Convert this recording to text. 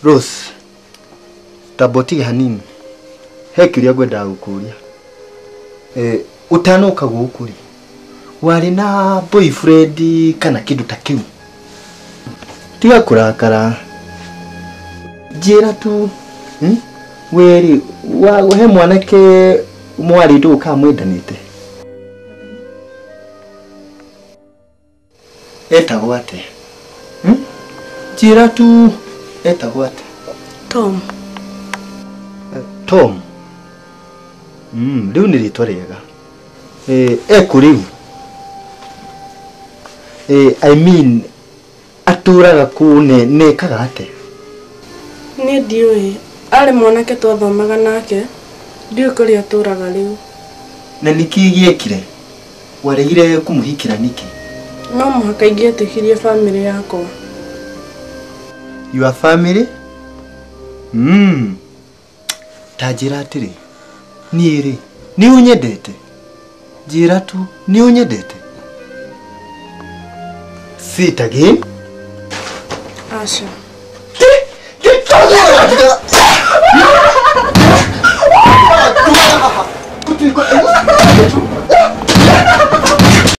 Rose, tambotige hanini. He kĩũria ngwendaga gũkũria. Ũtanoka gũkũ rĩ, warĩ na boyfriend kana kĩndũ ta kĩu? Tiga kũrakara. Njĩra tu, we rĩ, he mwanake mwarĩ ndũgũ kana mwendanĩte? Etagwo atĩa? Njĩra tu, etagwo atĩa? Tom. Tom. Rĩu nĩ rĩtwa rĩega. Ekũ rĩu? I mean, atũraga kũ nekaga atĩa? Niĩ ndiũĩ. Arĩ mwanake twathomaga nake, ndiũĩ kũrĩa atũraga rĩu. Na nĩkĩ gĩekire? Waregire kũmũhikĩra nĩkĩ? No mũhaka ingĩetĩkirie famĩlĩ yakwa. Your family? Ta njĩra atĩrĩ, niĩ rĩ, nĩ ũnyendete? Njĩra tu, nĩ ũnyendete? Say it again. Aca.